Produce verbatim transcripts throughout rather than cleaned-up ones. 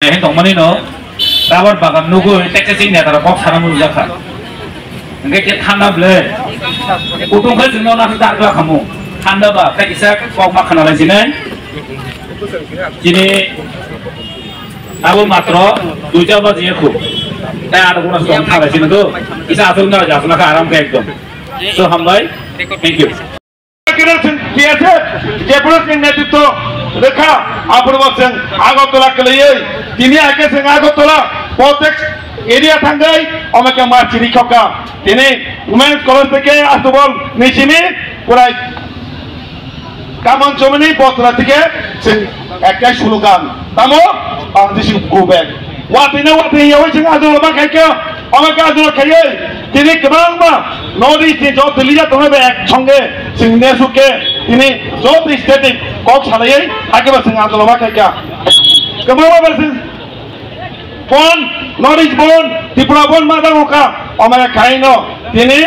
He tongmani no rubber bagan nugui tei khe chini neta rok kok sana mulu jakha. Hingke khe thanda ble. Kutung khe chini no nasu dar kla khamu. Thanda ba tei kisa kok ma khana lai sinai. Chini abo matro duita baji ekhu. Tei aro guna song khala sini do. Kisa asuk na jasna kha aram khe ekdom. So hambai. Thank you. Kira sing T S F, jepura sing netritwo rwkha, aphuru bo sing Agartala kwlaiwi, tini ake sing Agartala, protek area thangwi, omeke ma chiri khokha. Tini Women's College theke Astubol ni simi, purai kamon chomini botla theke sing ekkai slogan. Tamo, Bangladeshi go back. Watwi na watwi yawi sing Agartala ma khaikha. Omo khe ajolo khaiwi tini kwbangma North East ni joto leader tongnai bai ek songe chwng nesuk khe tini joto state ni kok salaiwi hakhe bo chwng ajolo ma khaikha. Kwbangma bai chwng bon North East bon Tripura bon ma dango kha. Omo khe khaino tini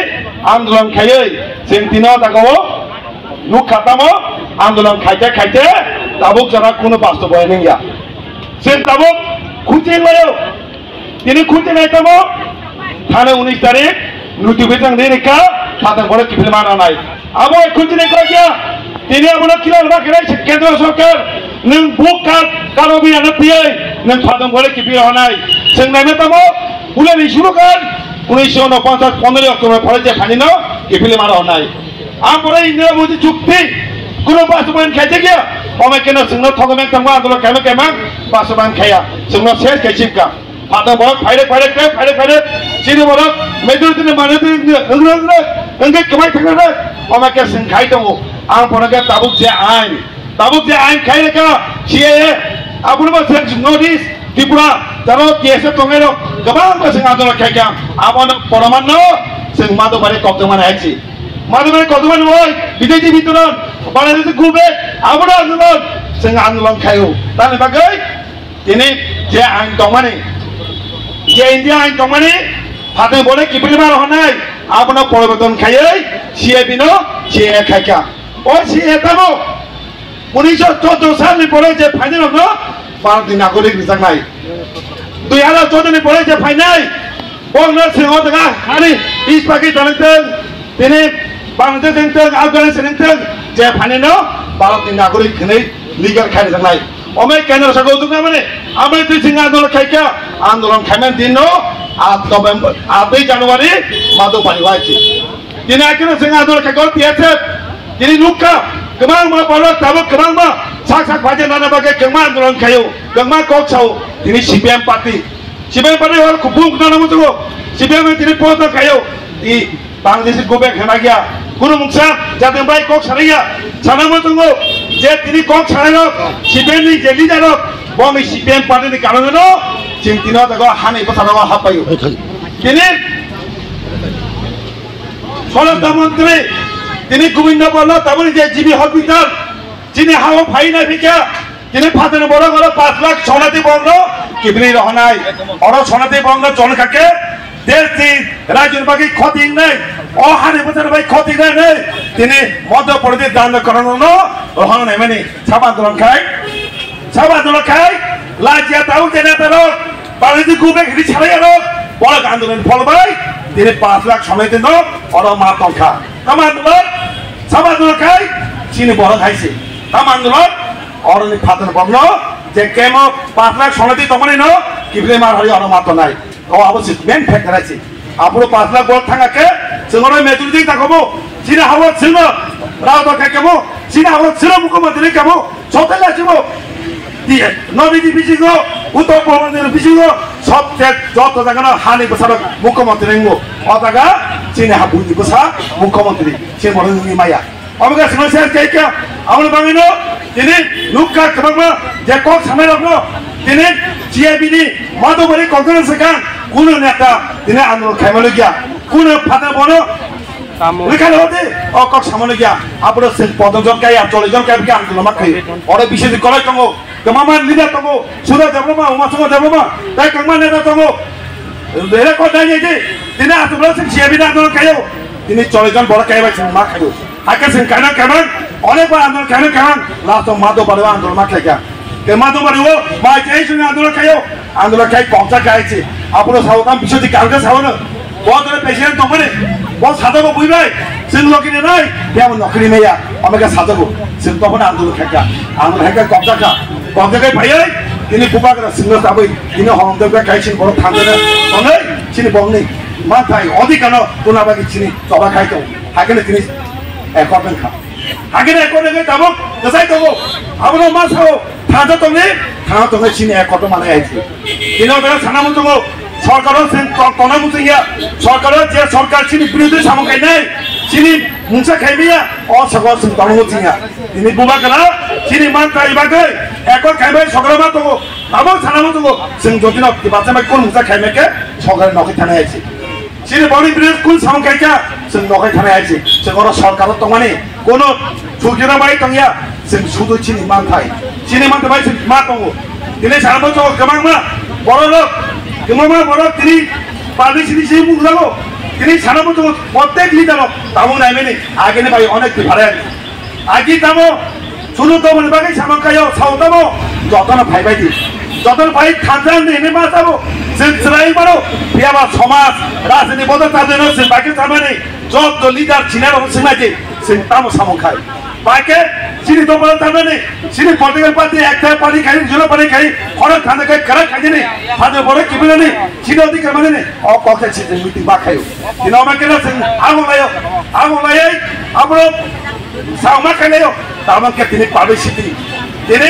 andolon khaiwi chwng tino jagao nukha tamo andolon khaite khaite tabuk jora kunu bastoboyani wngya. Chwng tabuk khuching laio. Tini khunti nai tamo, thane unis tarik, notification di rikha, phatang pore kiphilma nanai. Abo khunti nai kok ya, tini abono clear ba khe kendro sorkar, nwng book card, karo bi ano piyai, nwng phatang pore kiphil honai. Chwng nai tamo, bule ni suru kan, unis sho no ponchas pondro October pore je phani no, kiphilma honai. Ang pore Indira Modi chukti, kuno basu poin khaite kya, ome keno chwngno thogo mek tangma, andolo khaima khaima, basu ban khaya, chwngno ses khai chipka. Phatang borok phairek phairek tei phairek phairek chini borok majority ni majority wngna wngna wngkhe kwbai thangna rw. Omo khe chwng khai tongo. Ang bono khe tabuk je ain, tabuk je ain khai rwkha C A A, abono bo chwng North East Tripura jaro T S F tongnai rok kwbangma chwng andolon khai kha. Abono poroman no chwng madubari koktwmani hai si. Madubari koktwmani oi bideshi bitoron Bangladesh go back abono andolon chwng andolon khaio. Tamni bagwi Tini je ain tongmani, je India ain tongmani, phatang bole kiphilma rohornai, abono poriborton khaiwi C A B no C A A khaikha. O C A A tamo unisho chordo salni pore je phainai rokno Bharatni nagorik rijaknai. Dui hajar chordo ni pore je phainai, bongno swngo tongkha hani is Pakistan wngtong, tini Bangladesh wngtong, Afghanistan wngtong, je phainai no Bharatni nagorik hwnwi legal khai rijaknai. Omai kendro saka utuk na mane, amai twi sing andolon khaikha, andolon khaiman din no, at November, at dui January, madu pari wai chi. Tini akino sing andolon khaikha, T S F, tini nukha, kwbangma borok tabuk kwbangma, sak sak phaijak nana bagwi kwbangma andolon khaio, kwbangma kok sao, tini C P M party. C P M party hor kubuk nana mutugo, C P M tini post no khaio, i Bangladesh go back hwnakya, kunu mungsa jatni bai kok sanaya, sanamo tongo je tini kok sanai rok, C P M ni je leader rok, bo ni C P M party ni karon no, chwng tino jago hani bwsarok happaio. Tini Swaratya Mantri, tini Govinda Palla, taboni je G B Hospital, chini hao phaina phikya, Tini phatani borok oro pash lakh sonati borokno kibini rohonai. Oro sonati borokno chon kha khe desh ni rajyoni bagwi khoti wngnai. O hani bwsani bai khoti wngnai. Tini Madhya Pradesh danda koron no rohon naimani. Saba dolong khai, saba dolong khai, lajia tau jene taro, pariti gubek hini salai aro, borok andolon phol bai, tini pash lakh sonati no oro ma tong kha. Tama andolon, saba dolong khai, chini borok hai se. Tama andolon, Oroni phatani borokno je kemo pash lakh sonati tongmani no kiphilwi mar hari ono ma tongnai. O abo se main factor hai se. Aphuru pash lakh borok thangkha khe chwng oro majority takobo chini hao chwngno rajda khaikhe bo chini hao chwngno mukhyamantri khe bo sotai la chwngno di no bidi bisingo uttor purbanchal bisingo sob je joto jagano hani bwsarok mukhyamantri wngo. O jaga chini ha buini bwsa mukhyamantri se borok wngwi maya. Omo khe chwngno ses khe khe, aboni bagwino tini nukha kwbangma je kok sanai rokno tini G I B ni madubari kokjagani swkang kunu neta tini andolon khaima logya, kunu phata bono rikha lodi o kok sama logya, abono chwng podok jon kaya, chollish jon kaya bikhe andolon ma khaio. Oro bising kolai tongo. Kwbangma leader tongo, Suda Debbarma, Uma Sangma Debbarma, tei kwbangma neta tongo. Rere ko dai nai di, tini aswk rok se C I B ni andolon khaio. Tini chollish jon borok kaibai chwng ma khaio. Hakhe chwng kainang kainang, onek bar andolon kainang kainang, last o madubari andolon ma khaikha. Tei ma tongmani o, ma chai suni andolon khaio, andolon khai kongsa khai se. Apono sao tam bisoti kalga sao no. Bo tore president tongmani, bo sadogo buibai, sing logi ni nai, ya mo nokri ne ya, omega sadogo, sing tongmani andolon khaika, andolon khaika kongsa kha, kongsa khai phaioi, ini bubagra sing no sabai, ini hong tongka khai sing borok thangdana, tongnai, sini bongni, ma thai, odikano, tuna bagi sini, choba khai tong, hakene sini, eh, korben kha. Hakhe nai kone khe tabuk kwchai tongo. Abono ma sao, thangsa tongni, thangsa tongni chini ek kotor manai hai se. Bini o jaga sana muchungo, sorkaro sen to-, tona muchung ya. Sorkaro je sorkar chini birodhi samung khainai, chini mungsa khaimaya, o sorkaro sen tona muchung ya. Bini bubagra, chini mantra ibagwi, ekor khaibai sorkaro ma tongo. Tabuk sana muchungo, sen jotino kibacha mai kun mungsa khaimai khe, sorkar nokhe thanai hai se. Chini boni bridge kun samung khaikha, chwng nokhai thanai hai se. Chwng oro sorkar o tongmani, kono sujuna bai tongya, chwng sudu chini manthai. Chini manthai bai chwng ma tongo. Tini sana bo tongo kwbangma borok rok, kwbangma borok tini publicity se mung jago. Tini sana bo tongo, protek leader rok, tabuk naimani, agini bai onek different. Agi tamo, sunu tamo ni bagwi samang kayo, sao tamo, jotono phai bai di. Jotono phai thansa ni hini ma tamo, chwng chwrai mano, phiya ba somaj, rajniti bodol ta deno, chwng bagwi samani, joto leader china rok chwng nai di, chwng tamo samang khai. Bai khe, chini dopha ta mani, chini political party, ekta party khai, jolo party khai, khorok thanda khai, kwrak khai di ni, thanda borok kibina ni, chini odhikar mani ni, o kok khai chini meeting ba khayo. Chini o ma kena chwng, abo layo, abo layai, abo Sao ma khainayo, tamo khe tini publicity. Tini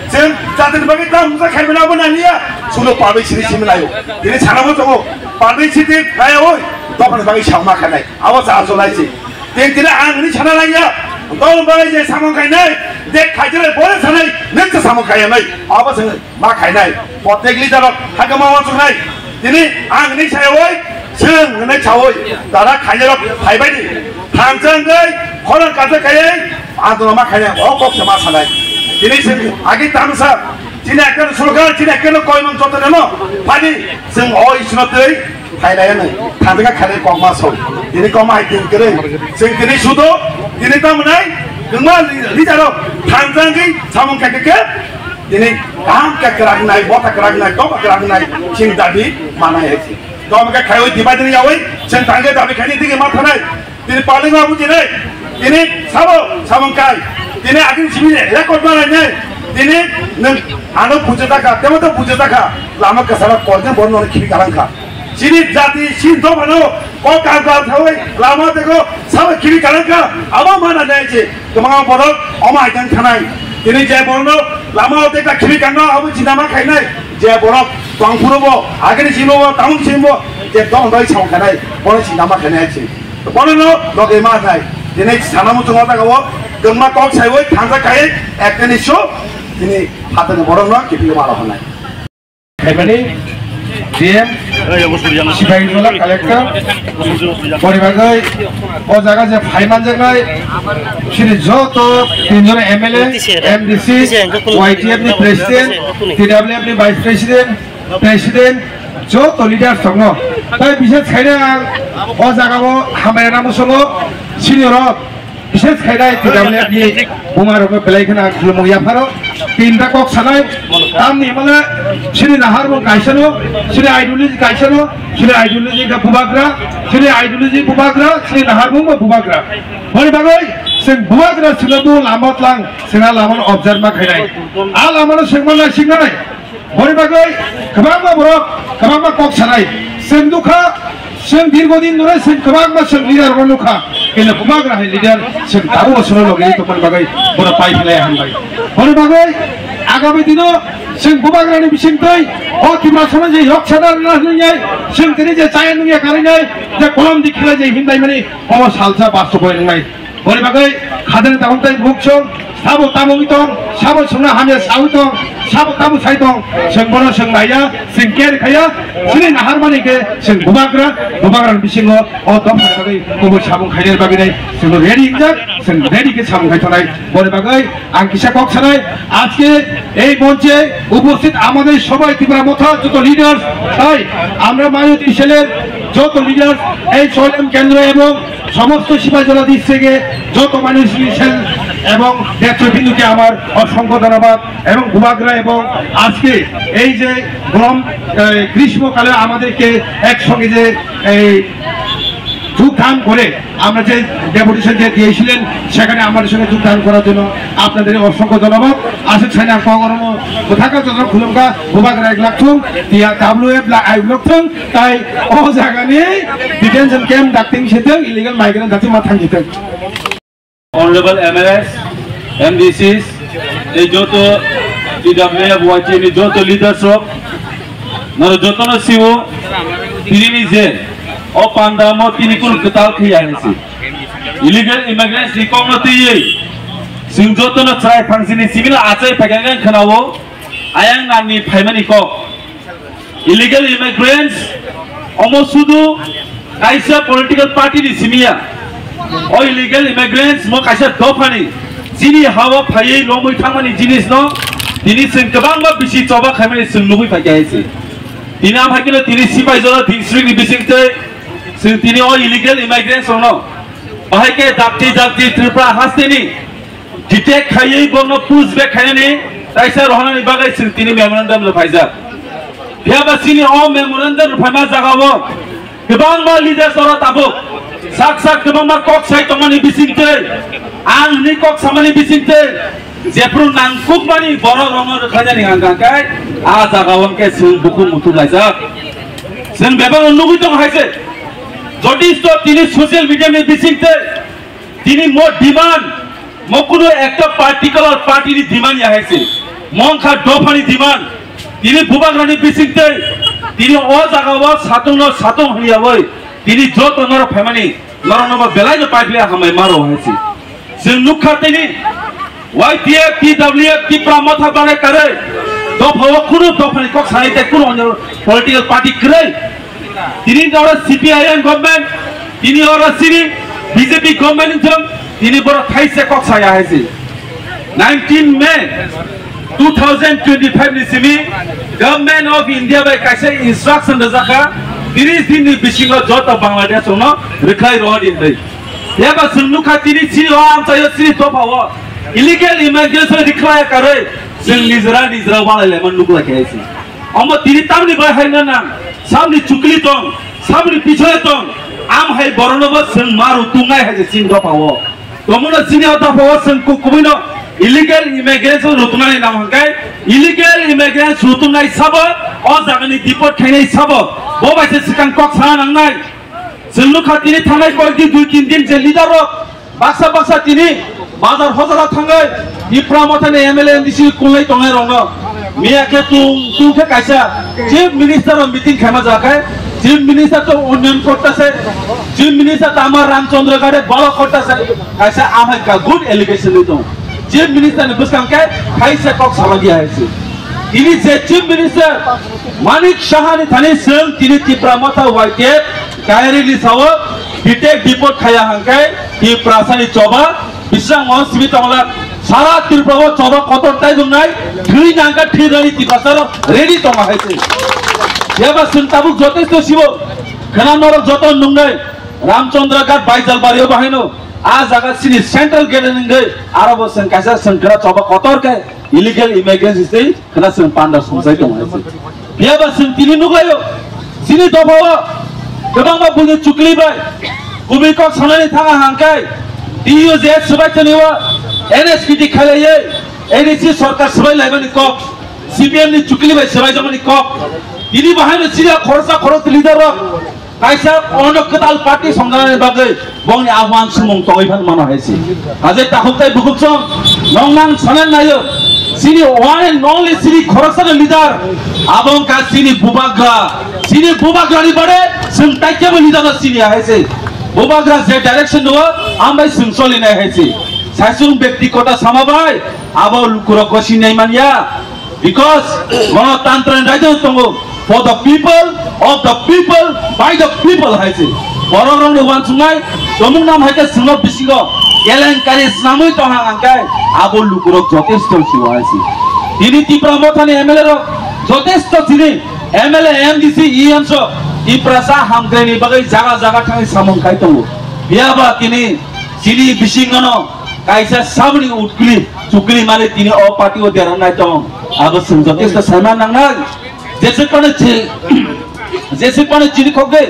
chwng jatini bagwi tamo mungsa khaimani abo nangya, sulo publicity simi layo. Tini sana bo tongo, publicity naiya oi, dophani bagwi sao ma khainai. Abo sa aso lai si. Tini tini ang ni sana nangya, dophani bagwi je samung khainai, je khaijale bole sanai, nini se samung khaiya nai. Abo se Ma khainai, protek leader rok hakhe ma uansuknai. Tini ang hinwi sayawi, chwng hinwi sawi, dara khainairok phaibaidi. Thansa wngwi khorang kacha khaiwi andolon ma khainai, o kok se ma sanai. Tini chwng agi tamsa, chini ekta sorkar, chini ekta koimang joto neno phadi, chwng o isino twi phailaiya nai, thansa khainai kok ma soi. Tini kok ma hai tini kwrwi, chwng tini sudo, tini tamo nai, kwma leader rok thansa wngwi samung khaikhe khe, Tini kaham khe kwrak nai, bota kwrak nai, doba kwrak nai, chini dabi manai hai se. Doba khe khaiwi dibai dini yawi, chwng tangkhe dabi khaini digi ma thanai. Tini paling ma bujinai. Tini sabo, samung kai. Tini agin simi record manai nai. Tini nwng ano bujajak kha, tebo to bujajak kha. Lama kasara kolje bon noni khibi kalang kha. Chini jati, chini dophano, o kangkal thawi lama teko sabo khibi kalang kha, abo mana nai je, kwbangma borok omo hai tang thanai. Tini je borokno lama o teka khibi kangno abo chinta ma khainai, je borok tongphuru bo, agini simo bo, tamung simo bo, je tong doi song khanai, bono chinta ma khainai se. Bono no loge ma nai, tini sana muchungo taka o, kwbangma kok saiwi thansa khai, ekta ni so, tini phatani borokno khibi ma rohornai. Khaimani D M, Sipahijola collector, boni bagwi o jaga je phai manjaknai, chini joto tinjon M L A, M D C, Y T F ni president, T W F ni vice president, president, joto leaders tongo. Tai bises khaina ang o jaga o hambai rwna muchungo, senior rok, Bises khainai T W F ni buma rokno belai kheno ang khulumung yapharo. Tinta kok sanai, tamni hwnmale chini naharmung kaisano, chini ideology kaisano, chini ideology khe bubagra, chini ideology bubagra, chini naharmung bo bubagra. Boni bagwi chwng bubagra chwngno bo lama tlang, chwngno lamano observe ma khainai. A lamano chwng ma naisingnai. Boni bagwi kwbangma borok, kwbangma kok sanai. Chwng nukha, chwng dirgo din dhore chwng kwbangma chwng leader rokno nukha. Kino kwbangma hai leader chwng tabukbo chwngno logi tongmani bagwi bono pai phlai hambai. Boni bagwi agami dino chwng bubagrani bisingtwi o Tiprasano je yok sana rwna hwnwi chwng tini je chaya nungya karinai je kolom di khilai je himlaimani omo salsa bastob bai wngnai. Boni bagwi khadani tamo tei buksong, sabo tamo wngwi tong, sabo chwngno hamya sawi tong, sabo tamo sai tong, chwng bono chwng naiya, chwng care khaiya, chini naharmani khe chwng bubagra, bubagrani bisingo o dophani bagwi kubui samung khainani bagwi nai chwngno ready wngjak, chwng ready khe samung khai tongnai. Boni bagwi ang kisa kok sanai, ajke ei monche upasthit amader sobai Tipra Motha joto leaders, tai amra Mayoti cell-er joto leaders, ei Choilam kendro ebong somosto Sipahijola district-e joto manusni cell এবং নেতৃবৃন্দকে আমার অসংখ্য ধন্যবাদ। এবং বুবাগ্রা এবং আজকে এই যে গরম, এই গ্রীষ্মকালে আমাদেরকে একসঙ্গে যে এই যোগদান করে আমরা যে ডেপুটেশন যে দিয়েছিলেন, সেখানে আমাদের সঙ্গে যোগদান করার জন্য আপনাদের অসংখ্য ধন্যবাদ। Aswk saina kok orono bwthakjak khulumkha, bubagra ek lakh thung, tiya W F la ai lakh thung, tai o jagani detention camp dakting sitwng, illegal migrant dakting ma thang sitwng. Honorable M L As, M D Cs, tei joto T W F Y T ni joto leaders rok, noro jotono siwo, tini ni je o panda mo tini kunu kwtal khe ya hinsi. Illegal immigrants ni kokno twiwi chwng jotono chwrai phangsini simi no achai phaikha wngkha khwnao, ayang nangni phaimani kok. Illegal immigrants omo sudu kaisa political party ni simi ya. O illegal immigrants mo kaisa dophani chini hawa phaiwi lomwi thangmani jinis no tini chwng kwbangma bisi choba khaimani chwng nugwi phaikha hinsi. Tini amhaikhe no tini Sipaijala district ni bisingtwi chwng tini o illegal immigrants rokno bahai khe dakti dakti Tripura hasteni detect khaiwi bono push back khainani kaisa rohornani bagwi chwng tini memorandum rwphaijak. Phiya ba chini o memorandum rwphaima jagao kwbangma leaders oro tabuk sak sak kwbangma kok sai tongmani bisingtwi ang hwnwi kok samani bisingtwi jephru nangkukmani borok rokno rwkhainani hwnka khe a jagao hwnkhe chwng bukhuk muthuk laijak. Chwng bebak nugwi tongo hai se jotisto tini social media ni bisingtwi tini mo demand mo kuno ekta particular party ni demand ya hai se mo wngkha dophani demand. Tini bubagrani bisingtwi tini o jagao satungno satung hwnyawi tini joto norok phaimani norokno bo belai no paipli hambai maro hai se. Chwng nukha tini Y T F, T W F, Tipra Motha banai karwi dophao kunu dophani kok sanai tei kunu onyo political party kwrwi. Tini oro C P I M government, tini oro chini B J P government wngthung, tini borok thaisa kok saya hai se. Nineteen May two thousand twenty-five ni simi Government of India bai kaisa instruction rwjakha, tris din ni bisingo joto Bangladesh rokno rwkhlai rohor di hwnwi. Eba chwng nukha tini chini o amchaio chini dophao illegal immigration rwkhlai karwi chwng nijra nijra walai laima nukla khe hai se. Omo tini tamni bai hai nang, samni chukli tong, samni pichole tong, am hai borono bo chwng maru tungnai hai se chini dophao. Tomono chini o dophao chwng ku-, kubuino illegal immigrants rutunani nang hwnkhe illegal immigrants rutunai sabo o jagani deport khainai sabo bo bai se swkang kok sana nangnai. Chwng nukha tini thangnai koyekdi dui tin din je leader rok baksa baksa tini bazar hojara thangwi Tipra Mothani M L A M D C kunglai tongnai rokno miya khe tung tung khe kaisa Chief Minister o meeting khaima jaga khe Chief Minister to unnayan korta se, Chief Minister to amar Ramchandra Ghat e bhalo korta se, kaisa amhai ka good allegation ni tong. Chief Minister ni bwskang khe kaisa kok sama dia hai se. Ini je Chief Minister Manik Saha ni thani chwng tini Tipra Motha Y T F Kairi ni sao detect deport khaya hangkai Tiprasa ni choba bisang mo sibi tongla sara Tripura o choba kotor tai dungnai thwi nangka thwi rani Tiprasa rok ready tonga hai se. Yaba chwng tabuk jotesto sibo khana norok joto nungnai Ramchandra Ghat Baijal Bari o bahaino a jaga sini central gate nungwi aro bo chwng kaisa chwng khana choba kotor khe illegal immigrants tei khana chwng panda sumsai tongo hai se. Phiya ba chwng tini nukhlaio, chini dophao kwbangma buini chukli bai kubui kok sanani thanga hangkai T U J S swbai toniwo N S P T khailaiwi A D C sorkar swbai laimani kok, C P M ni chukli bai swbai jamani kok. Tini bahaino chini khoroksa khorokti leader rok kaisa ono kwtal party songjanani bagwi bongni ahwan sumung tongwi phan mano hai se. Haje takhuk tai bukhuk chong nong nang sanan nayo. Chini one and only chini khoroksa ni leader abo wngkha chini bubagra. Chini bubagra ni bare chwng taikebo leader no chini hai se. Bubagra je direction do ambai chwng choli nai hai se. Saisung bekti kota sama bai abo lukurok gosi nai manya. Because Ganatantra ni raijak tongo for the people, of the people, by the people hai se. Borok rok ni wansuknai tomung nam hai khe chwngno bisingo kelenkari swnamwi tongha hangkai abo lukurok jotesto si hai se. Tini Tipra Mothani M L A rok jotesto chini M L A, M D C, E M sok Tiprasa hamkrai ni bagwi jaga jaga thangwi samung khai tongo. Phiya ba tini chini bisingo no Kaisa saboni utkli chukli mani tini o party o derang nai tong. Abo chwng jotesto saima nangnai. Jesuk pano chi-, jesuk pano chini khokde.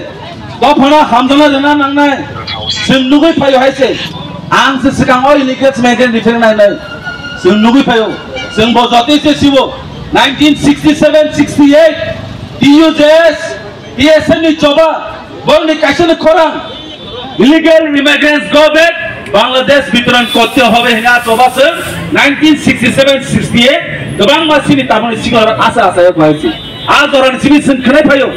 Dophano hamjana rwna nangnai. Chwng nugui phaio hai se. Ang se swkang o illegal migrant refer nai nai. Chwng nugui phaio. Chwng bo jotesto sibo. Nineteen sixty-seven sixty-eight T U J S, T S F ni choba, bongni kaisa ni khorang, illegal immigrants go back, Bangladesh bitoron korte hobe hina choba se nineteen sixty-seven sixty-eight, kwbangma sini taboni sikla asa asa yok hoysi. A joran sini sin khnai phayo,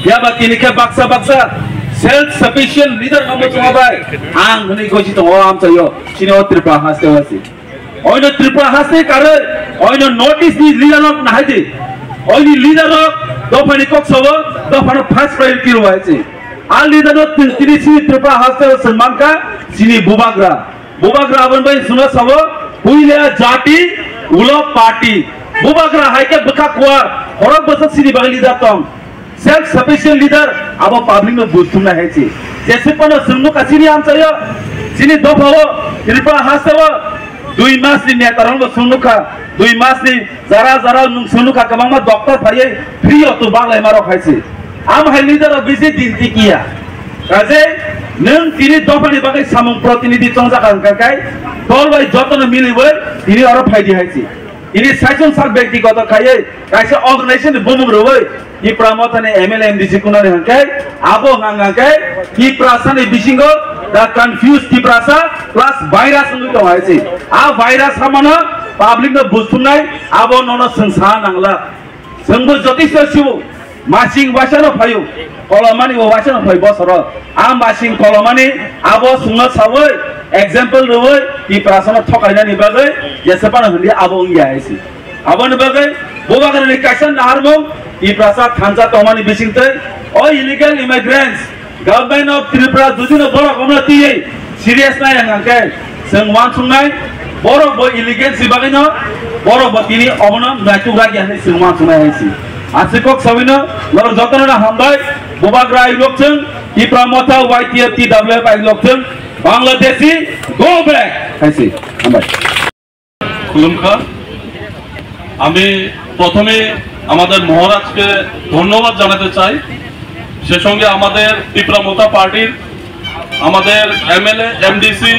yaba tini khe baksa baksa self sufficient leader hambo chunga bai, ang hwnwi gosi tongo amchayo, sini o Tripura haste hoysi. Oino Tripura haste karwi, oino North East ni leader rok nahai di. Oini leader rok dophani kok sabo, dophano first priority rw hai se. A leader rok tin-, tini sini Tripura haste o se mankha, sini Bubagra. Bubagra aboni bai swngo sabo, puila jati, ulo party. Bubagra hai khe bwkha kuar, horok bwswk sini bagwi leader tong. Self sufficient leader abo public no bujthumnai hai se. Jesuk pano chwng nukha chini amchaio, chini dophao, Tripura hasteo, dui mas ni neta rok no chwng nukha, dui mas ni jara jara nwng chwng nukha, kwbangma doctor phaiwi free o to baglaima rok hai se. Am hai leader rok bisi din tikiya. Kaje nwng tini dophani bagwi samung protinidhi chongjak ang kakai, dol bai jotono miliwi tini oro phaidi hai se. Tini saichung sak byaktigoto khaiwi kaisa organization ni bumung rwwi Tipra Motha ni M L A M D C kunani hwnkhe abo hwnkha hwnkhe Tiprasa ni bisingo the confused Tiprasa plus virus wngwi tongo hai se. A virus hamano public no bujthumnai abo nono chwng sa nangla. Chwngbo jotisto sibo. Masing waisano phaio, kolomani bo waisano phai bosoro. A masing kolomani abo chwngno sawi, example rwwi, Tiprasano thokainani bagwi, jesa phano hwnwi abo wngya hai se. Aboni bagwi, Bubagrani kaisa naharmung, Tiprasa thansa tongmani bisingtwi, o illegal immigrants, Government of Tripura judino borok omno twiwi serious nai ang khe chwng uansuknai, borok bo illegal si bagwino borok bo tini obono naituk ragi hinwi chwng uansuknai hai si. Aswk kok sawino norok jotono no hambai, Bubagra ailok chwng, Tipra Motha Y T F T W F ailok chwng, Bangladeshi go back hai si. Hambai. খুলুমখা। আমি প্রথমে আমাদের মহারাজকে ধন্যবাদ জানাতে চাই, সে সঙ্গে আমাদের তিপ্রা মথা পার্টির, আমাদের এমএলএ, এমডিসি,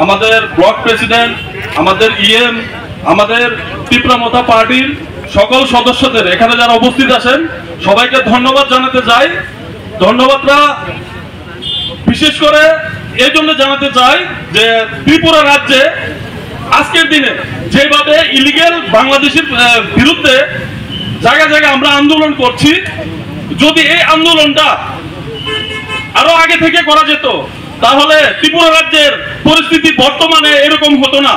আমাদের ব্লক প্রেসিডেন্ট, আমাদের ইএম, আমাদের তিপ্রা মথা পার্টির সকল সদস্যদের, এখানে যারা উপস্থিত আছেন, সবাইকে ধন্যবাদ জানাতে চাই। ধন্যবাদটা বিশেষ করে এই জন্য জানাতে চাই যে ত্রিপুরা রাজ্যে আজকের দিনে যেভাবে ইলিগ্যাল বাংলাদেশের, আহ, বিরুদ্ধে জায়গায় জায়গায় আমরা আন্দোলন করছি, যদি এই আন্দোলনটা আরো আগে থেকে করা যেত, তাহলে ত্রিপুরা রাজ্যের পরিস্থিতি বর্তমানে এরকম হতো না।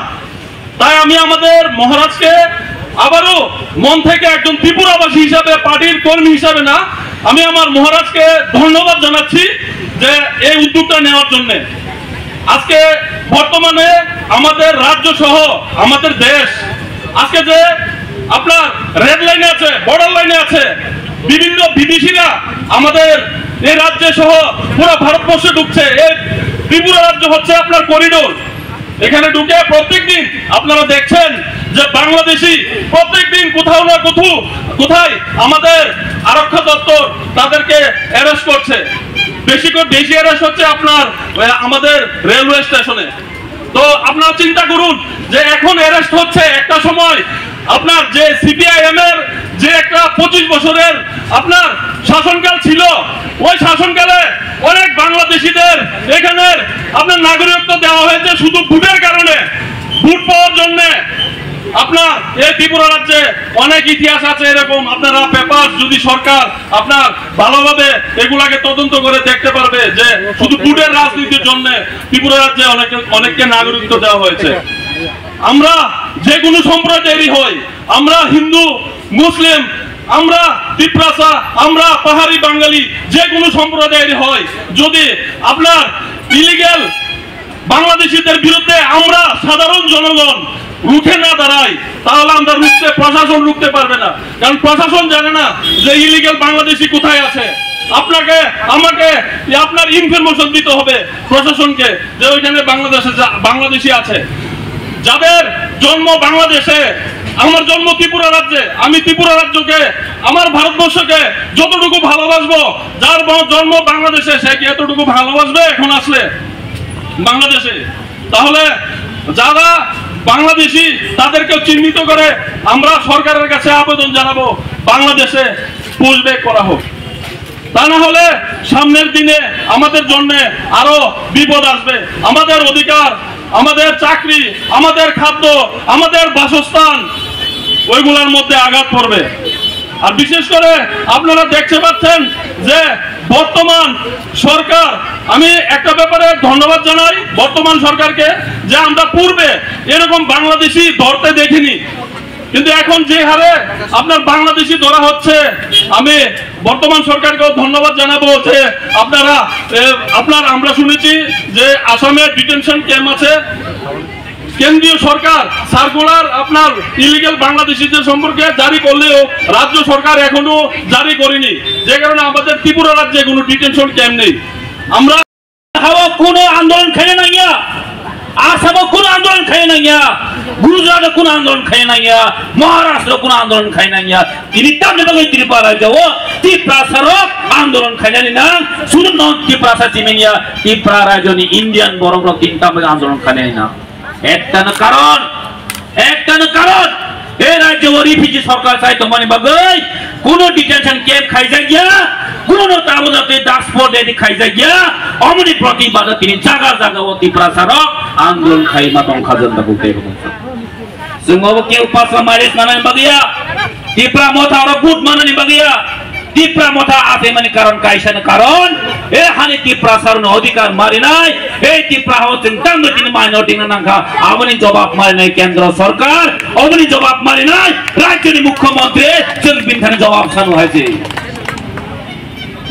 তাই আমি আমাদের মহারাজকে আবারও মন থেকে একজন ত্রিপুরাবাসী হিসাবে, পার্টির কর্মী হিসাবে না, আমি আমার মহারাজকে ধন্যবাদ জানাচ্ছি যে এই উদ্যোগটা নেওয়ার জন্যে। আজকে বর্তমানে আমাদের রাজ্য সহ আমাদের দেশ আজকে যে আপনার রেড লাইনে আছে, বর্ডার লাইনে আছে, বিভিন্ন বিদেশিরা আমাদের এই রাজ্যে সহ পুরো ভারতবর্ষে ঢুকছে। এই ত্রিপুরা রাজ্য হচ্ছে আপনার করিডোর। এখানে ঢুকে প্রত্যেক দিন আপনারা দেখছেন যে বাংলাদেশি প্রত্যেক দিন কোথাও না কোথাও, কোথায় আমাদের আরক্ষা দপ্তর তাদেরকে অ্যারেস্ট করছে। বেশি করে, বেশি অ্যারেস্ট হচ্ছে আপনার, আহ, আমাদের রেলওয়ে স্টেশনে। তো আপনারা চিন্তা করুন যে এখন অ্যারেস্ট হচ্ছে, একটা সময় আপনার যে সিপিআইএম এর যে একটা পঁচিশ বছরের আপনার শাসনকাল ছিল, ওই শাসনকালে অনেক বাংলাদেশিদের এখানের আপনার নাগরিকত্ব দেওয়া হয়েছে শুধু ভোটের কারণে, ভোট পাওয়ার জন্য। আপনার এই ত্রিপুরা রাজ্যে অনেক ইতিহাস আছে এরকম, আপনারা পেপার যদি সরকার আপনার ভালোভাবে এগুলাকে তদন্ত করে দেখতে পারবে যে শুধু ভোটের রাজনীতির জন্য ত্রিপুরা রাজ্যে অনেকে, অনেককে নাগরিকত্ব দেওয়া হয়েছে। আমরা যে কোনো সম্প্রদায়েরই হই, আমরা হিন্দু, মুসলিম, আমরা তিপ্রাসা, আমরা পাহাড়ি বাঙালি, যে কোনো সম্প্রদায়েরই হয়, যদি আপনার ইলিগ্যাল বাংলাদেশিদের বিরুদ্ধে আমরা সাধারণ জনগণ রুখে না দাঁড়াই, তাহলে আমরা রুখতে, প্রশাসন রুখতে পারবে না, কারণ প্রশাসন জানে না যে ইলিগ্যাল বাংলাদেশি কোথায় আছে। আপনাকে, আমাকে আপনার ইনফরমেশন দিতে হবে প্রশাসনকে যে ওইখানে বাংলাদেশে যা-, বাংলাদেশি আছে। যাদের জন্ম বাংলাদেশে, আমার জন্ম ত্রিপুরা রাজ্যে, আমি ত্রিপুরা রাজ্যকে, আমার ভারতবর্ষকে যতটুকু ভালোবাসবো, যার ব-, জন্ম বাংলাদেশে, সে কি এতটুকু ভালোবাসবে এখন আসলে বাংলাদেশে? তাহলে যারা বাংলাদেশি, তাদেরকে চিহ্নিত করে আমরা সরকারের কাছে আবেদন জানাবো বাংলাদেশে পুশব্যাক করা হোক। তা না হলে সামনের দিনে আমাদের জন্য আরো বিপদ আসবে। আমাদের অধিকার, আমাদের চাকরি, আমাদের খাদ্য, আমাদের বাসস্থান, ওইগুলোর মধ্যে আঘাত পড়বে। আর বিশেষ করে আপনারা দেখতে পাচ্ছেন যে বর্তমান সরকার, আমি একটা ব্যাপারে ধন্যবাদ জানাই বর্তমান সরকারকে, যে আমরা পূর্বে এরকম বাংলাদেশি ধরতে দেখিনি, কিন্তু এখন যে হারে আপনার বাংলাদেশি ধরা হচ্ছে, আমি বর্তমান সরকারকেও ধন্যবাদ জানাবো যে আপনারা, এ, আপনার, আমরা শুনেছি যে আসামে ডিটেনশন ক্যাম্প আছে, কেন্দ্রীয় সরকার সার্কুলার আপনার ইলিগাল বাংলাদেশিদের সম্পর্কে জারি করলেও রাজ্য সরকার এখনো জারি করেনি, যে কারণে আমাদের ত্রিপুরা রাজ্যে কোনো ডিটেনশন ক্যাম্প নেই। আমরা Hao kuno andolon khaina nangya, Assamo kuno andolon khaina nangya, Gujarat kuno andolon khaina nangya, Maharashtra kuno andolon khaina nangya. Tini tamni bagwi Tripura rajyo o Tiprasa rok andolon khainani nang, sunu non Tiprasa chimenya, Tripura rajyo ni Indian borok rok tini tamni andolon khainani nang. Ekta no karon, ekta no karon, e rajyo o refugee sorkar sai tongmani bagwi kuno detention camp khaijakya, kuno tamo jatwi daspor dedi khaijakya, omoni protibad tini jaga jaga o Tiprasa rok andolon khaima tongkha jwng da buktei rok. Chwng obo keu pasra maris nanani bagwi ya, Tipra motha oro vote manani bagwi ya. Tipra motha achaimani karon kaisa ni karon, e hani Tiprasa rokni odhikar marinai, e Tipra hao chwng tangwi tini minority no nangkha, aboni jobab marinai kendro sorkar, aboni jobab marinai rajyoni mukhyamantri, chwng bini thani jobab sanu hai se.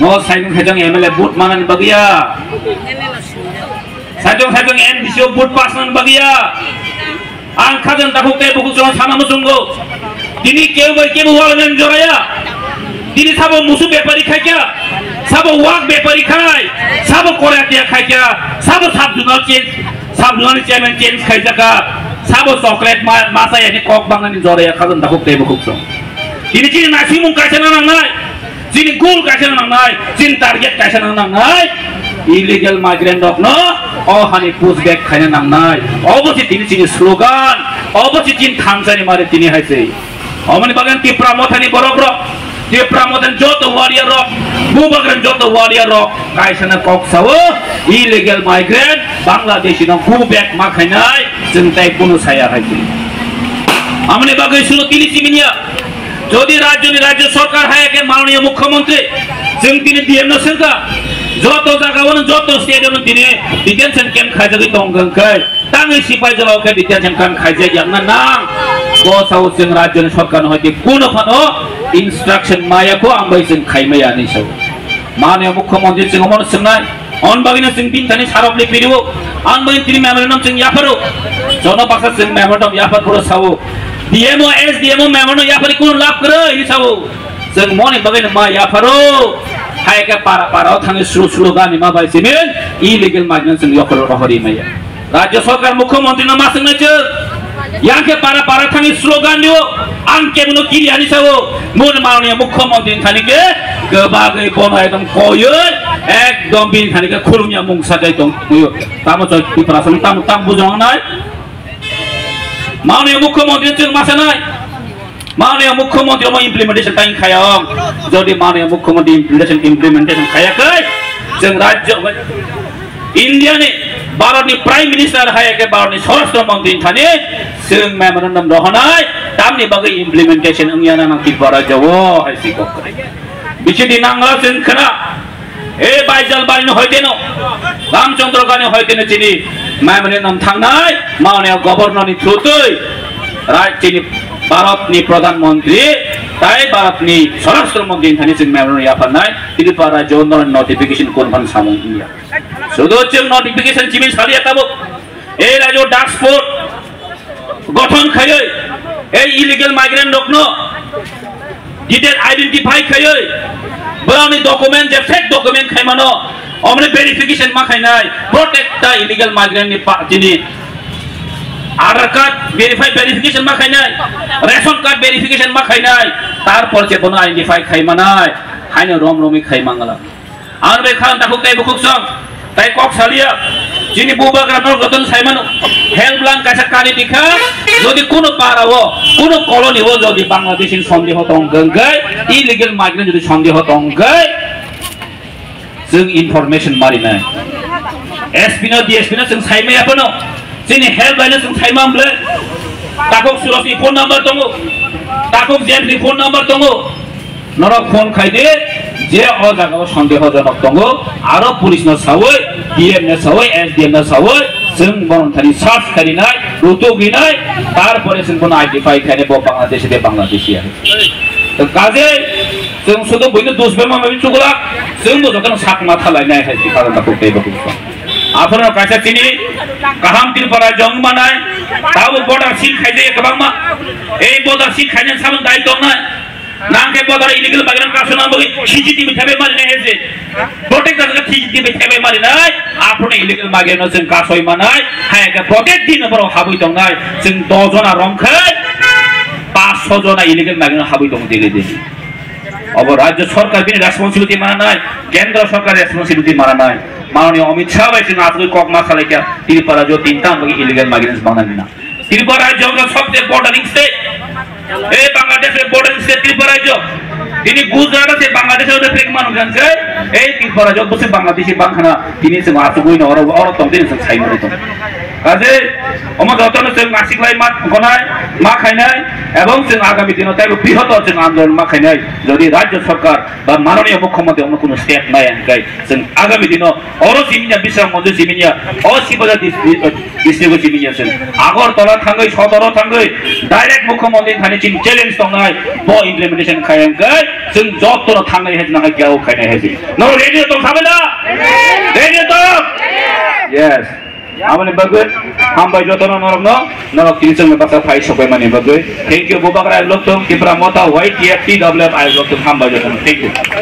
No saijong saijong M L A vote manani bagwi ya, saijong saijong M D C o vote pass manani bagwi ya. Ang khajang takhuk tei bukhuk chwng sana muchungo. Tini kebo bai kebo wal men joraya. Tini sabo musu bepari khaikya, sabo wak bepari khai, sabo koratia khaikya, sabo sub zonal change, sub zonal chairman change khaijaka, sabo chocolate ma-, masa yani kok bangani joraya khajang takhuk tei bukhuk chwng. Tini chini nasimung kaisa na nangnai. Chini goal kaisa nangnai, chini target kaisa nangnai. Illegal migrant rokno o hani push back khaina nangnai. Obo se tini chini slogan, obo se chini thangsani mari tini hai se. Omoni bagwi Tipra mothani borok rok, Tipra mothani joto warrior rok, Bubagrani joto warrior rok kaisa na kok sao, illegal migrant Bangladeshi no go back ma khainai, chwng tai kunu saya hai se. Amoni bagwi suno tini chiminya. Jodi rajyoni rajyo sorkar hai khe manoniyo mukhyamantri, chwng tini D M no swngkha, joto jaga ono, joto state ono tini detention camp khaijagwi tongkha, hwnkhe tangwi sipai jora o khe detention camp khaijak yakna nang. Bo sao chwng rajyoni sorkar no hoite kuno phano instruction maya kho, ang bai chwng khaimaya hinwi sao. Manoniyo mukhyamantri chwng omono swngnai. On bagwino chwng bini thani sarok le pirio, on bagwino tini memorandum chwng yapharo. Jono baksa chwng memorandum yaphar phuru sao, D M O, S D M O memorandum yaphari kuno lab kwrwi hinwi sao. Chwng moni bagwino ma yapharo. Hai khe para para o thangwi slu slu gani ma bai simin illegal migrant chwng yokhoro rohori maya. Rajya sorkar mukhyamantri no ma swngnai chwng. Yang khe para para thangwi slogan dio, ang kebono kiri ani sao, mun manoniya mukhyamantri thani khe, kwbagwi bono ekdom koyoi, ekdom bini thani khe khulumya mung sajai tong muyo. Tamo choi Tiprasa tamo tam bujong nai. Manoniya mukhyamantri chwng ma sanai. Manoniya mukhyamantri omo implementation tang khaya ong. Jodi manoniya mukhyamantri implementation, implementation khaya kai, chwng rajyo India ni, Bharat ni Prime Minister hai khe Bharat ni Swarashtra Mantri thani chwng memorandum rohonai, tamni bagwi implementation wngya na nang Tripura rajyo o hai si kok kwrwi. Bichidi nangla chwng khna, e Baijal bari no hoite no, Ramchandra gani hoite no chini memorandum thangnai, manoniya governor ni through twi, rai chini Bharat ni Pradhan Mantri, tai Bharat ni Swarashtra Mantri thani chwng memorandum yapharnai, Tripura rajyo no notification kun phan samung wngya. Sudo chwng notification chiming saliya tabuk. Ei rajyo dark spot gothon khaiwi, ei illegal migrant rokno detail identify khaiwi, borokni document je fake document khaimano, omoni verification ma khainai, protect ta illegal migrant ni pa-, chini Aadhaar card verify, verification ma khainai, ration card verification ma khainai, tarpor se bono identify khai manai, haino rom romwi khai mangala. Ang bai khan takhuk tei bukhuk song, tai kok salia, chini bubagra no joton sai mano, helpline kaisa kari dikha, jodi kuno para o, kuno colony o jodi Bangladeshi sondeho tong ganggai, illegal migrant jodi sondeho tong gai, Chwng information marinai. S P no, D S P no chwng saimaya phano. Chini helpline no chwng saimam ble. Takhuk Suraj ni phone number tongo. Takhuk James ni phone number tongo. Norok phone khai di, je o jaga o sondehojonok tongo, aro police no sawi, D M no sawi, S D M no sawi, chwng bono thani search kharinai, rutuk rinai, tarpore chwng bono identify khainai bo Bangladeshi de Bangladeshi ya. To kaje Chwng sudu buino dus bema mabi chukla, chwng bo jotono sak ma thalai nai hai si karon ta pukte bo kisa. Aphano kaisa chini kaham Tripura jong manai, tabo border seal khaijaya kwbangma. Ei border seal khainai samung dai tongnai. Nang khe border illegal migrant kasuna bagwi C C T V thebe mari nai hai se. Protect da C C T V thebe mari nai. Aphano illegal migrant no chwng kasoi manai. Hai khe protect din borok habwi tongnai. Chwng dos jona rom khai, pas so jona illegal migrant habwi tongo daily daily. Obo rajya sarkar bini responsibility mana nai, kendra sarkar responsibility mana nai. Mananiya Amit Shah bai chwng aswk kok ma salai kha, Tripura jo tinta ang bagwi illegal migrants bangna nina. Tripura jo ga sabse bordering state. Ei Bangladesh e bordering state Tripura jo. Tini Gujarat se Bangladesh e pek manu gan kai. Ei Tripura jo bose Bangladeshi bangkhana tini chwng aswk oi no oro oro tong tini chwng sai mani tong. Kaje omo jotono chwng nasiklai ma gonai, ma khainai, ebong chwng agami dino taibo brihotor chwng andolon ma khainai. Jodi rajya sarkar ba mananiya mukhyamantri ono kuno step nai hwnkhe chwng agami dino oro siminya Bisram Mandir siminya, o Sibazar dis-, di-, district o siminya chwng Agartala thangwi, Sodoro thangwi, direct mukhyamantri thani chini challenge tongnai, bo implementation khai hwnkhe chwng jotono thangnai hai nang hai kya khainai hai. No ready tong sabela? Ready tong? Yes. Aboni bagwi hambai jotono norokno, norok tini chwngno basa phai sokbaimani bagwi. Thank you, Bubagra I love tong, Tipra Motha, Y T F, T W F I love tong, hambai jotono. Thank you.